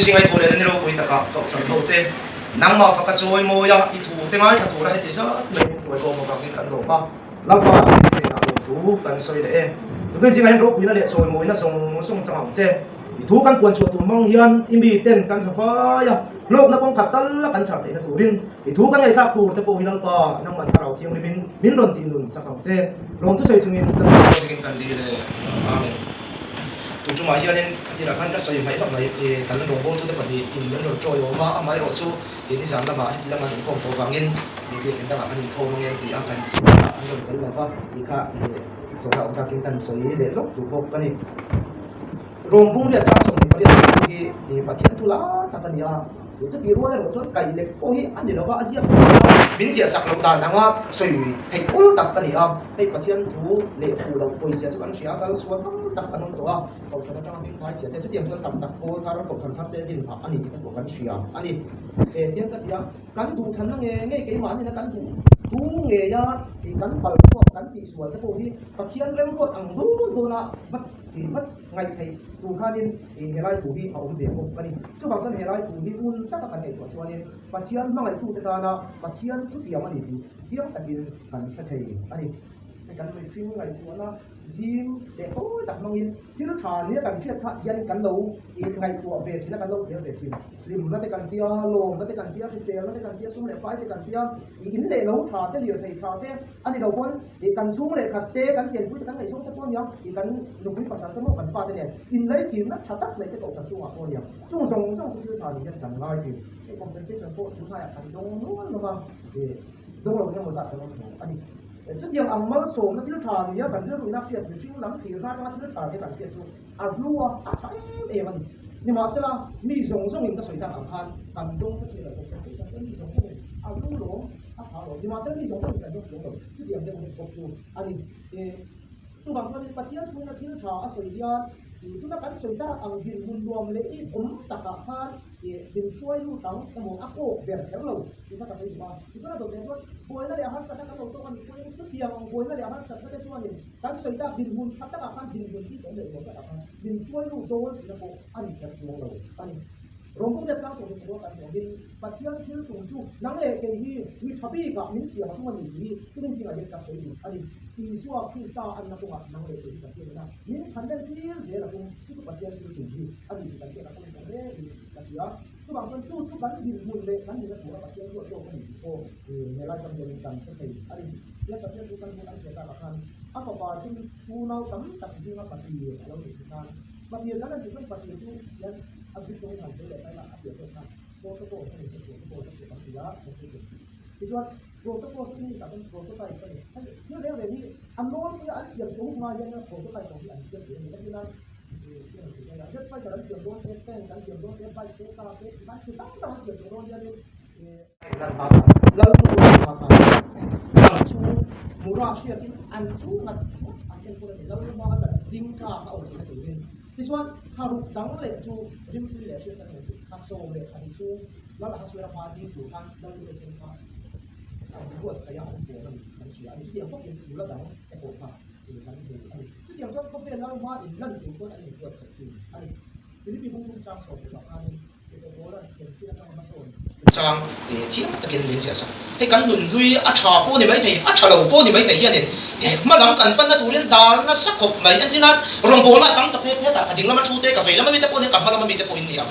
zinga i thawh leh na ni ropui takah Kohhran hote nangmah faka chawi mawi a, i thute ngaithla tura heti zat mai min hruai khawm avangin kan lawm a, Lalpa hnenah lawmthu kan sawi leh e. Tukin zingah hian ropuina leh chawimawina zawng zawng chang ang che. I thu kan puan chhuah tur hmang hian i mi ten kan za fai a, hlawkna kawng khat tal a kan chhar theihna turin i thu kan ngaihthlak tur te pawh hi Lalpa nangman thlarau thianghlimin min rawn tih nun sak ang che. Lawmthu sawi chungin kan thlarau dikin kan dil e. Amen. Tun tumah hianin a tirah khan ka sawi hmaih vak mai i kan rawngbawltute pahnih in min rawn ṭawiawm a, amaherawh chu i nizan lamah heti lama an inkhawm tawh vangin i biakinn dangah kan inkhawm ang em tih a kan zingah an rawn tel lova tih kha i zawhna awm takin kan sawi leh lawk duh bawk a ni. Rawngbung riat chang 28 tih hi i Pathian thu lar tak a ni a, chutih rual erawh chuan kaih lek pawh hi a ni lova a ziak tawh a, min ziah sak loh dan anga sawi theih awl tak a ni a, hei Pathian thu leh fuh loh pawizia chu kan hria a, kal sual tam tak an awm tawh a, Kohhran atanga hming hmai chiah te chutiang chuan tam tak pawl thar Kohhran thar te din phah a ni tih te pawh kan hria a ni. He tiang ka ti a, kan duh thanna nge nge keimahni na kan duh thu ngeia tih kan pal chhuak kan tihsual te pawh hi Pathian remruat ang dawn dawna vat tih vat ngaih theih tur khanin ih helai thu hi a awm ve bawk a ni. Chuvang chuan helai thu hi ngun taka kan ngaihtuah chuanin Pathian hmangaihtute tana Pathian thutiam a ni tih chiang takin kan hre thei a ni. Hei kan mihring ngaihtuahna zim leh tawi tak hmangin thil tha nia kan hriat kha hianin kan lo ih ngaihtuah ve thin a, kan lo hliam ve thin. Hlimna te kan tia, lawmna te kan tia, hriselna te kan tia, sum leh fai te kan tia, ih in leh lo tha te, lirthei tha te a ni lo pawn ih kan chhung leh khat te, kan chenpui te, kan ngaihzawng te pawh a nia, ih kan nupui pasal te maw kan pa te nen inlaichinna tha tak neih te kohhran chungah pawh a nia. Chung zawng zawng chu thil tha ni hian kan ngai thin. Hei compensation pawh tunhaiah kan dawng nual hlawm a, ih dawng lo emaw zat kan awm tho a ni. Chutiang ang malsawmna thil tha ni a kan rilruina hriat mihring lam thirna atanga thil tha ni a kan hriat chu a hlu a, a tha em em a ni. Nimahsela, mi zawng zawngin ka sawi tak ang khan kan dawng ta thei lo bawk. Kan hriat mi zawng zawngin a hlu lawm, a tha lawm. Nimahsela, mi zawng zawngin kan dawng chuang lo. Chutiang deuh hi bawk chu a ni. Chuvang chuanin Pathian chhunga thil tha a sawi hian tuna kan sawi tak ang dinhmun nuam leh i awm takah khan min hruai lut ang emaw a kawk ber kher lo tih kha ka sawi duh a. Tichuan a dawt leh chuan buaina leh harsatna kan lo tawk a nih pawhin chutiang ang buaina leh harsatna te chuanin kan sawi tak dinhmun tha takah khan dinhmun hi awm leh nuam takah khan min hruai lut dawn tihna pawh a ni kher chuang lo a ni. Rawngkaw te chang 16 kan hmuh angin Pathian thil tum chu nang leh kei hi mi tha bikah min siam a tum a ni tih hi tukin zingah hian ka sawi duh a ni. Isua Krista anna kawngah nang leh kei hi Pathian ina min thanlen tir zel a tum chu chu Pathian thil tum hi a ni tih kan hriat a pawimawh hle in ka hria. Chuvang chuan chu chu kan dinhmun leh kan nihna tura Pathian ruat lawk a ni tih pawh helai kam hianin kan hre thei a ni. Tihian Pathian chu kan hmuh kan hriat takah khan a fapa chu unau tam tak zinga patir a lo ni tih khan patir kan han tih chuan patir chu hian a bik zawngin han sawi leh ta ila a piah zawk khan protocol a ni protocol a tih kan ti a kan sawi thei. Tichuan protocol chu English ah chuan prototype a ni. Hei thil reng reng hi a nawlpuia an siam chawhuk hma hian prototype ho hi an siam thei a ni. Heti nan Jet fighter an siam dawn te, tank an siam dawn te, bike te, car te, tikhan chi hrang hrang an siam chawh dawn hianin Lalnu ang chu mura hriatin an chu ngat ngat an enkawl a ni. Lalnu hma a ding ta a awm theihna turin. Tichuan, tharuk dang leh chu rimtui leh hriat kan awm chu kha sawm leh thahnih chhung Lal Ahasuera hma ding tur khan Lalnu leh chen kha an ruat theih a, an puan a ni kan hria a ni. Chutiang bawkin nula dang te pawh kha kan hmu a ni. Chutiang chuan khawvel Lal hma inlan tur chuan an inruat theih thin a ni. Philipi bung tum chang sawm leh khanin Chang chiang takin min ziah sak. Hei kan nun hlui a tha pawh ni mai thei, a tha lo pawh ni mai thei hianin hma lam kan panna turin dar nasa khawp mai. Entir nan rawngbawlna tam tak he hetah ka ding lama thu te, ka vei lama mite pawh nia, ka hma lama mite pawh in ni ang.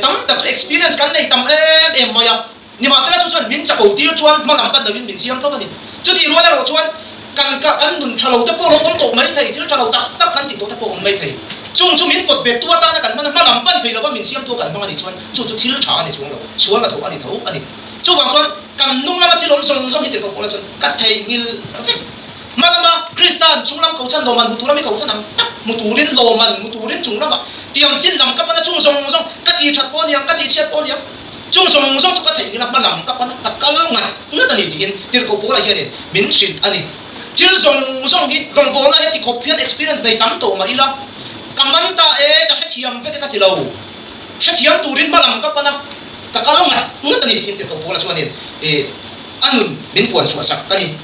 Tam tak chu experience kan nei tam em em mai a. Nimahsela chu chuan min chako tir chuan hma lam pan loin min siam tho a ni. Chutih rual erawh chuan kan kan nun tha lo te pawh lo awm tawh mai thei, thil tha lo tak tak kan tih tawh te pawh awm mai thei. Chung chu min pawt bet tu atana kan hman a, hma lam pan thei lova min siam tu a kan hmang a nih chuan chu chu thil tha a ni chuang lo, sual hnathawh a ni tho a ni. Chuvang chuan kan hnung lama thil awm zawng zawng hi tirhkoh pawh la chuan ka theihnghilh vek. Hma lama Kristan chung lam kohchhan lawmman hmu tura mi kohchhan ang tak hmu turin lawmman hmu turin chung lama tiang chin lam ka pan a chung zawng zawng ka tih that pawh a niang, ka tih chhiat pawh a niang. Chung zawng zawng chu ka theih ngila hma lam ka pan a, ka kal ngat ngat a ni tiin tirhkoh Paula hianin min hrilh a ni. Thil zawng zawng hi rawngbawlna heti khawp hian experience nei tam tawh mah ila, ka man ta e, ka hrethiam vek e ka ti lo. Hrethiam turin hma lam ka pan a, ka kal ngat ngat a ni tiin tirhkoh Paula chuanin a nun min puan chhuah sak a ni.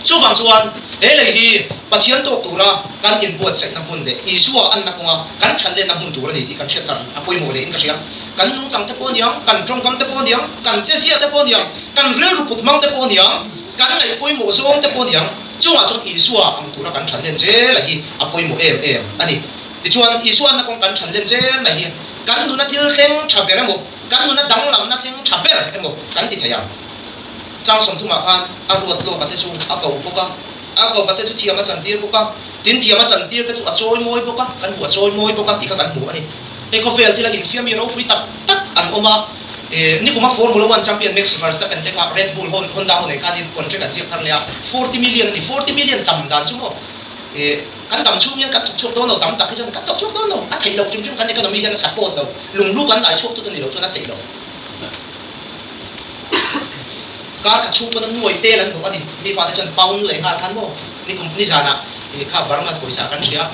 Chuvang chuan he lei hi Pathian tawk tura kan inbuatsaihna hmun leh Isua anna kawnga kan thanlenna hmun tur a ni tih kan hriat thar a pawimawh hle in ka hria. Kan nungchang te pawh a niang, kan tawngkam te pawh a niang, kan chezia te pawh a niang, kan rilru kut hmang te pawh a niang, kan ngaih pawimawh zawng te pawh a niang, chungah chuan Isua ang tura kan than len zel a hi a pawimawh em em a ni. Tichuan, Isua na kawng kan than len zel na hi kan nuna thil thleng tha ber emaw, kan nuna danglamna thleng tha ber emaw kan ti thei ang. Chang sawmthumah khan a ruat lawka te chu a ko bawk a, a kova te chu thiam a chantir bawk a, tin thiam a chantir te chu a chawimawi bawk a, kan hmu a chawimawi bawk a tih kha kan hmu a ni. Hei khawvel thila infiammi ropui tak tak an awm a, nikuma Formula One champion Max Verstappen te kha Red Bull Honda ho nen khanin contract an ziak thar leh a, 40 million a ni, 40 million tam dan chu maw kan dam chhung hian kan thawk chhuak dawn lo, tam tak hi chuan kan thawk chhuak dawn lo, a theih loh hrim hrim kan economy hian a support lo, lunghlu kan dai chhuak tut a ni lo chuan a theih loh. Kar khat chhung pawn a nuai tel an hlawh a ni, mi fate chuan pound leh nghal khan maw nikum nizanah kha Burma pawisa kan hria.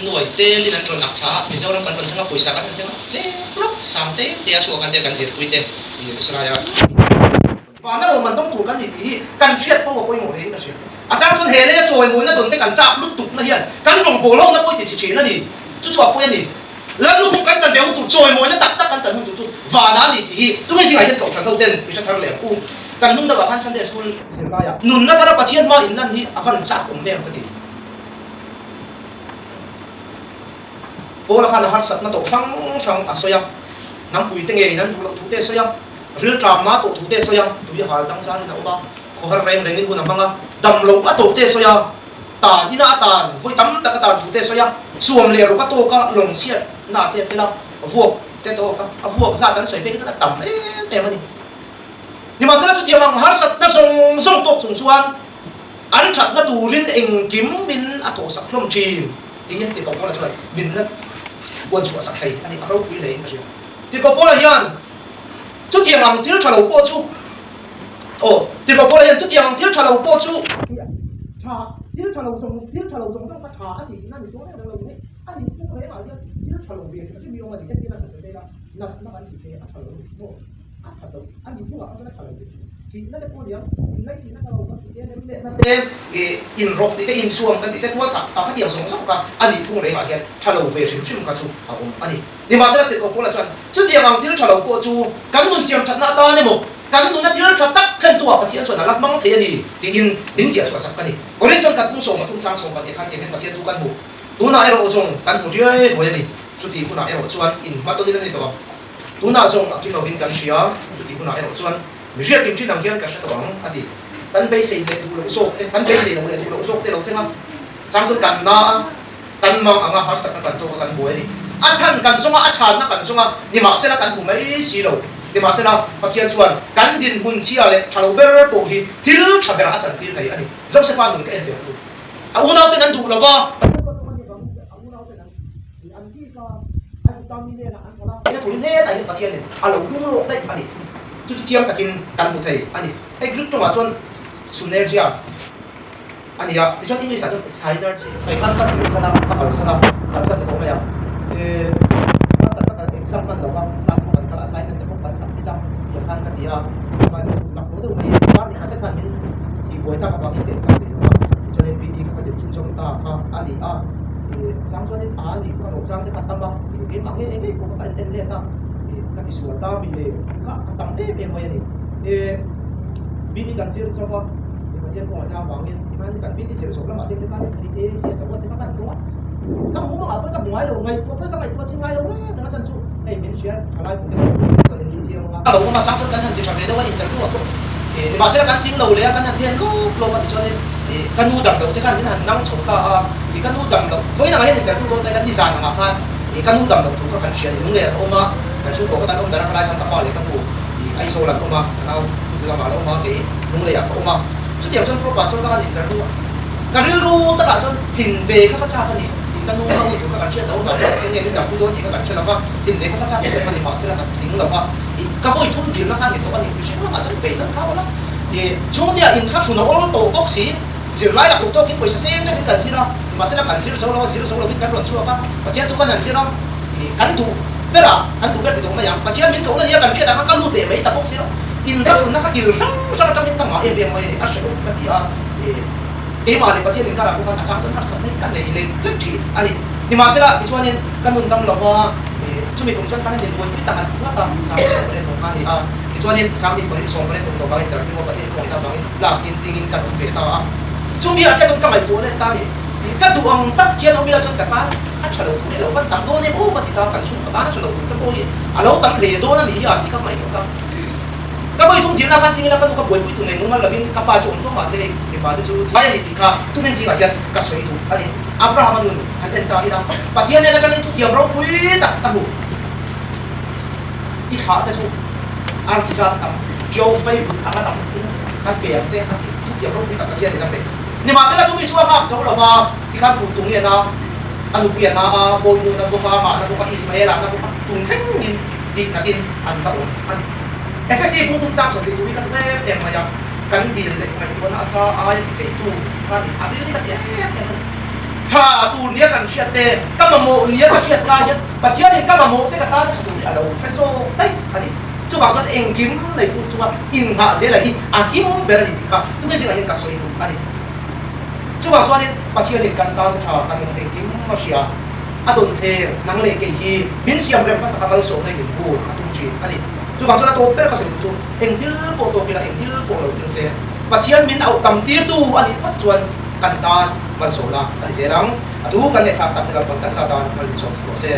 Nuai telin an rawn ak thla a, Mizoram kan rawn thleng a, pawisa kan han thleng a, tlem rawk sang te te a chhuak an tia kan zirpui te i sawi a. Vana lo man dawng tur kan ni tih hi kan hriat fo a pawimawh hle in ka hria. A chang chuan he leia chawimawina dawn te kan chak lutuk na hian kan rawngbâwl ho na pawi ti chhe thin a ni. Chu chu a pawi a ni. Lallukhum kan chan ve hun tur chawimawina tak tak kan chan hun tur chu vana a ni tih hi tunge zingah hian kohhran ho ten i hre thar leh ang u. Kan hnung deuhah khan Sunday School zirlaiah nunna thara Pathian hma inlan hi a van chak awm em ka ti. Paula khan a harsatna tawh hrang hrang a sawi a, hnampuite ngeiin an duh loh thu te a sawi a, rilṭamna tawh thu te a sawi a, tui a hal dang zanin a awm a, khawhar reng rengin hun a hmang a, dam loh a tawh te a sawi a, tan ina a tan vawi tam tak a tan thu te a sawi a, suam leh ruk a tawk a, lawng chhiatna te a tel a, vuak te a tawk a, a vuak zat an sawi phei kha chuan a tam em em a ni. Nimahsela chutiang ang harsatna zawng zawng tawk chung chuan An thatna turin engkim min a thawhsak hlawm thin tiin Tirhkoh chuan min la buan chhuahsak thei a ni, a ropui hle in ka hria. Tirhkoh Paula hian chutiang ang thil tha lo pawh chu aw Tirhkoh Paula hian chutiang ang thil tha lo pawh chu tha thil tha lo zawng thil tha lo zawng zawng kha tha a ti tihna a ni chuang reng reng lo hi a nih phung rengah hian thil tha lo ve hrim hrim hi awm a ni hetiang a kan sawi phei la natna kan tih phei a tha lo a ni maw? A tha lo, a ni hnungah kha chuan a tha lo tih thihna te pawh a ni ang, inlai thihna tha lo kan tih te, rem lehna te, ih inrawk tih te, insuam kan tih te, tual kha a khatiang zawng zawng kha a nih phung rengah hian tha lo ve hrim hrim kha chu a awm a ni. Nimahsela Tirhkoh Paula chuan chutiang ang thil tha lo pawh chu kan nun siam thatna atan emaw, kan nuna thil tha tak thlentu ah Pathian chuan a la hmang thei a ni tiin min ziah chhuah sak a ni. Korinthon khat pung 13 chang 12 khan tiang hian Pathian thu kan hmu. Tunah erawh zawng kan hmu riai ruai a ni. Chutih hunah erawh chuan inhmatawnin a ni tawh ang. Tunah zawng a kim lovin kan hria, chutih hunah erawh chuan mi hriat kim thin ang hian ka hre tawh ang, a ti. Kan beisei leh duh loh zawk te, kan beisei loh leh duh loh zawk te lo thleng a, chang chuan kan na a, kan mang anga harsatna kan tawk a kan buai a ni. A chhan kan zawng a, a chhanna kan zawng a, nimahsela kan hmu mai si lo. Nimahsela Pathian chuan kan dinhmun chhia leh tha lo ber pawh hi thil tha berah a chantir thei a ni. Josefa nun ka en teh ang u. A unauten an duh lo va. Pathian chuan tawng a nih avangin a unauten an an bik a, an utami hnenah an kal a. Ina turin hetah hian Pathianin a lo dung lawk daih a ni. Chu chu chiang takin kan hmu thei a ni. Hei Greek tawngah chuan synergia a ni a, tichuan English ah chuan synergy. Hei khan ka thilsan a, ka kalsan a, kalsan ta tawh mai a. Ehh ka san ka kal exam hman lo va, class pawh kan kal a, assignment te pawh kan submit a, tiang khan ka ti a. Mak lo deuh mai, kar ni khat lek khan min tihbuai tak avangin ka exam thei lo va, tichuan NPT kha ka zir chhunzawm ta kha a ni a. Ih chang chuanin a nih pawh a lo chang te kha a tam a, ih keimah nge eng ngei pawh kha ka en en let a, ih ka ti sual ta mi le kha a tam em em mai a ni. Ih BT kan zir zawk a, ih Pathian kawngah te avangin tikhan kan BT zir zawh lamah te te khan hei te CS award te kha ka han tum a, ka hmu mangah pawh ka hmu ngai lo, ngaihtuah pawh ka ngaihtuah chin ngai lo reng reng a chan chu hei min hria thalai pum te kha kan inhre chiang ang a. A lo awm a chang chuan kan han ti tha ve deuh a interview ah pawh ih nimahsela kan tling lo leh a kan han den lawp lawp a tichuanin ih ka nu dam loh te khan min han nang chho ta a. I ka nu dam loh, vawiin angah hian interview dawn ta ila nizan angah khan i ka nu dam loh thu kha kan hria a ni, lung leh ka awm a, kan chhungkaw kha kan awm dar a, khalai khan ka pa leh ka nu i Aizawl an awm a, ka nau lamah la awm a, kei lung lehah ka awm a, chutiang chuan Pro Pastor kha kan interview a, ka rilru takah chuan tlin ve kha ka chak a ni, i ka nu ka hun tur kha kan hriat loh avang chuan eng nge min dampui dawn tih kha kan hre lo va, tlin ve kha ka chak em em a ni, mahsela ka tling lo va, i ka vawi thum dilna kha a ni tawh a ni, mihring lamah chuan beidawng kha a awm a, i chhungte ah inthlahrun a awl tawh bawk si. Zirlai lak loh tawkin pawisa seng deuhin kan zir a, nimahsela kan zir zo lo a, zir zo lovin kan rawn chhuak a, Pathian chu kan han zir a, ih kan duh ber a, kan duh ber ti tawh mai ang, Pathian min kohna nia kan hriat ah khan ka lut leh mai ta bawk si lo, inrahrunna kha kil hrang hrang atangin ka ngah em em mai a ni, a hrehawm ka ti a, ih keimah leh Pathian inkarah pawh khan a chang chuan harsatna hi ka nei lek lek thin a ni, nimahsela tichuanin ka nun dam lo va. Chumi kum chuan kan han inbuaipui tak an nghat a, 18 kum kha a ni a. Tichuanin 18 18 kum tawh vangin interview a Pathian kawngin avangin tlakin dingin kan awm ve ta a. Chumi ah chiah chuan ka ngaihtuah leh ta a ni. Ka duh ang tak khian awm ila chuan ka tan a tha lo tur hi a lo van tam dawn em aw ka ti ta, kan chhungkaw tan a tha lo tur te pawh hi a lo tam hle dawn a ni hi a tih ka ngaihtuah ta. Ka vawi thum dilna khan tingin a ka nu ka buaipui tur nei mumal lovin ka pa chu awm tawh mahse hei mipa te chu thai a ni tih kha tumin zingah hian ka sawi duh a ni. Abraham a nun han en ta ila Pathian nen atangin thutiam ropui tak ka hmu. I thlah te chu arsi zat tam Joe Faivut anga tam in kan pe ang che a ti thutiam ropui tak Pathian in a pe. Nimahsela chumi chu a nghak zo lova tikhan kum tung i a na a nupui a na a Bawinu na bawk a mah na bawk a Ismaela na bawk a tum thlengin tih natin an la awm a ni. Efesi bungtum chang sawm leh turin ka duh em em mai a, kan dil leh ngaihtuahna a sa aia ti theitu kha a ni. A rilin ka ti em em a ni. Tha tur nia kan hriat te, ka mamawh nia ka hriat lai hian Pathianin ka mamawh te ka tana tha tur hi a lo hre zawk daih a ni. Chuvang chuan engkim neitu chunga innghah zela hi a him ber a ni tih kha tunge zingah hian ka sawi duh a ni. Chuvang chuanin Pathianin kan tana tha kan engkim a hria. A dawn thleng nang leh kei hi min siam rem hmasa kha malsawmna in min vur a tum thin a ni. Chuvang chuan a tawp ber ka sawi duh chu eng thil pawh tawk ila eng thil pawh lo tel se Pathian min auh tam tir tu a nih phawt chuan kan tan malsawmna a ni zel ang. A thu kan ngaihthlak tak te lam pang kan sa tan mal min sawm chak rawh se.